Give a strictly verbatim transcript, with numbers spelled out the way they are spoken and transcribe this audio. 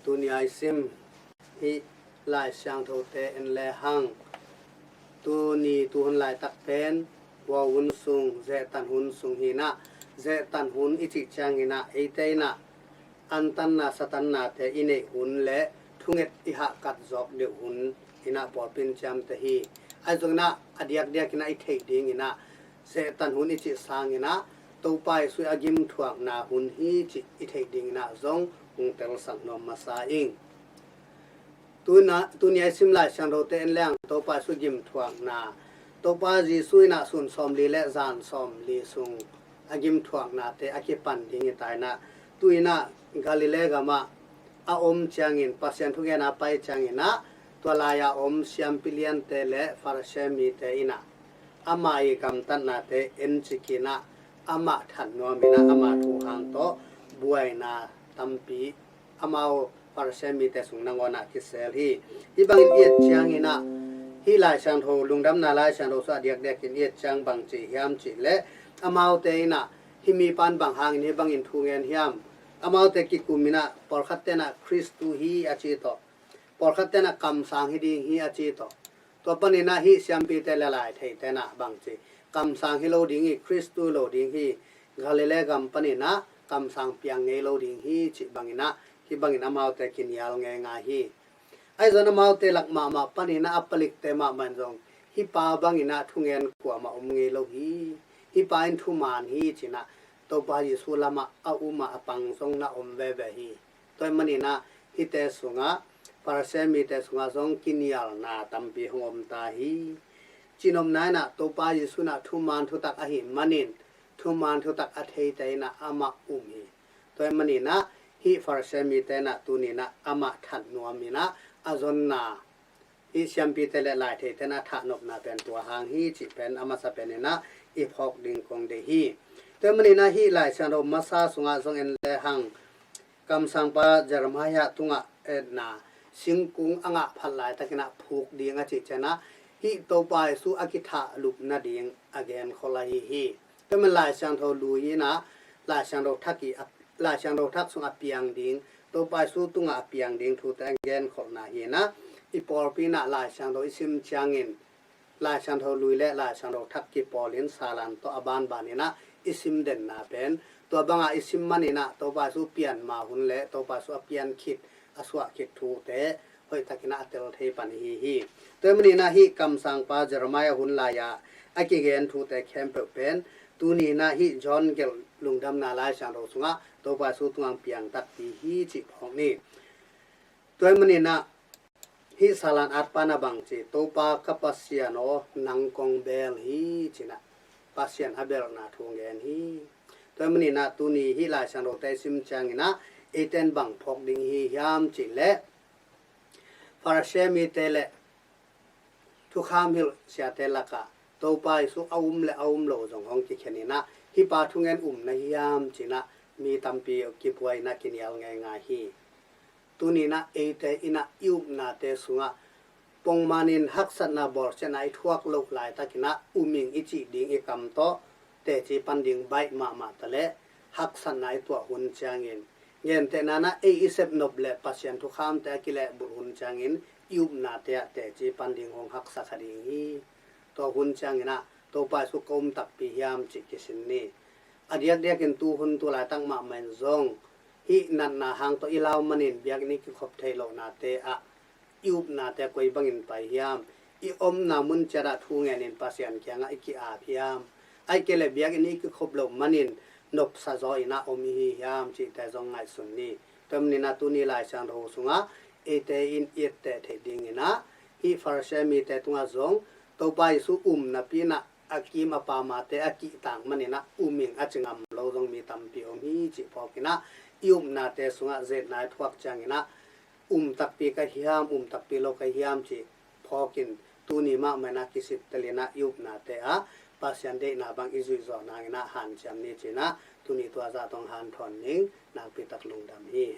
Tuni a i sim hih Lai Siangthote en lehang, tuni tuhun laitak pen hua hun sung, zehtan hun sung hi inah, zehtan hun i cih ciang inah eite inah antanna satannate i neih hun le thunget i hahkat zawk deuh hun inah pawlpi in ciamteh hi. Ahi zong inah a diakdiak inah i theih ding inah zehtan hun i cih sang inah Topa Jesu a gimthuakna hun hi cih i theih ding inah zong hong telsak nuam masa ing. Tuna, tuni a i sim Lai Siangthote en lehang Topa Jesu gimthuakna, Topa Jesu inah sun sawmli le zan sawmli sung a gimthuaknate a kipan ding hi ta inah, tu inah Galilee gamah a om ciangin, Pasian thugen a pai ciang inah, tua lai-a om siampi liante le Farasi mite inah ama i gamtatnate en cik inah, amah that nuam inah ama thu hang tawh buaina tampi amau Farasi mite sung nangawn ah kisel hi. Hih bangin i et ciang inah, hih Lai Siangtho, Lungdamna Lai Siangtho sung a diakdiak in i et ciang bang ci hiam cih leh, amaute inah hih mipa in bang hangin hih bangin thu ngen hiam? Amaute kikum inah pawlkhatte inah Khristu hi a ci tawh, pawlkhatte inah kamsang hi ding hi a ci tawh, tua panin ah hih siampite le laitheite inah bang ci, kamsang hi lo ding hi, Khristu hi lo ding hi, Galilee gam panin ah kamsang piang ngei lo ding hi cih bangin ah, hih bangin amaute kinial ngeingai hi. Ahi zong amaute lak mahmah panin ah a palikte mahmah in zong hih pa bangin ah thungen kuamah om ngei lo hi, hih pa in thuman hi ci inah Topa Jesu lamah a um ah a pang zong na om veve hi. Tua ahih manin ah hihte sungah, Farasi mite sungah zong kinialna tampi hong om ta hi. Cihnopna inah Topa Jesu inah thuman thutak ahih manin, thuman thutak a theite inah amah um hi. Tua ahih manin ah hih Farisi mite inah tuni inah amah that nuam inah a zonna, hih siampite le laitheite inah thatnopna pen tua hang hi cih pen a masa pen inah i phawk ding kong deih hi. Tua ahih manin ah hih Lai Siangtho masa sungah zong en lehang, kamsangpa Jeremiah tungah etna, singkung a ngah phat laitakin ah phuk ding a cih ciang ah, hih Topa Jesu a kithahlup nading a genkhol ahi hi. Tua ahih manin Lai Siangtho lui inah, Lai Siangtho thak i a, Lai Siangtho thak sung a piang ding, Topa Jesu tungah a piang ding thute a genkholhna hi inah, i pawlpi inah Lai Siangtho i sim ciangin, Lai Siangtho lui le Lai Siangtho thak kipawlin salan tawh a banban inah i sim denna pen, tua bangah i sim man inah Topa Jesu pian ma hun le Topa Jesu a pian khit, a suah khit thute hoihtak inah a tel thei pan ihi hi. Tua ahih manin ah hih kamsangpa Jeremiah hun lai-ah a kigen thute khempeuh pen tuni inah hih John gelh Lungdamna Lai Siangtho sungah Topa Jesu tungah piang takpi hi cih phawk ni. Tua ahih manin ah hih salan atpa inah bang ci, Topa ka Pasian aw, nang kong bel hi ci inah Pasian a belhna thu gen hi. Tua ahih manin ah tuni hih Lai Siangthote i sim ciang inah eite in bang phawk ding hi hiam cih leh, Farisi mite le thukham hilh siate lakah Topa Jesu a um le a um lo zong hong kikhen inah, hih pa thungen um na hiam ci inah mi tampi kibuai inah kinial ngeingai hi. Tuni inah eite inah i upnate sungah pongmanin haksatna bawlsiatna i thuak loh laitakin ah um ing i cih ding i kam tawh teci pan ding baih mahmah ta leh, haksatna i tuah hun ciangin, gentehna inah ei i sepnop le Pasian thukhamte a kilehbulh hun ciangin i upnate ah teci pan ding hong haksa kha ding hi. Tua hun ciangin ah Topa Jesu ka um takpi hiam cih kisin ni. A diakdiakin tuhun tu laitak mahmah in zong hih natna hang tawh i lau manin biakinn i kikhop theih lohnate ah i upnate koi bangin pai hiam? I omna mun ciat ah thu ngenin Pasian kiangah i ki-ap hiam? Ahih kei leh biakinn i kikhop loh manin nopsa zaw inah om i hi hiam cihte zong ngaihsun ni. Tua ahih manin ah tuni Lai Siangtho sungah eite in i etteh theih dingin ah hih Farisi mite tungah zong Topa Jesu um napi inah a kim a pamate a kihtak manin ah um ing a ci ngam lo zong mi tampi om hi cih phawk inah, i upnate sungah zetna i thuak ciangin ah um takpi ka hiam, um takpi lo ka hiam cih phawkin tuni mahmah inah kisittel inah i upnate ah Pasian deihna bang i zuih zawh nangin ah hanciam ni ci inah tuni tua zah tawh hong hanthawn ning. Nakpi tak lungdam hi.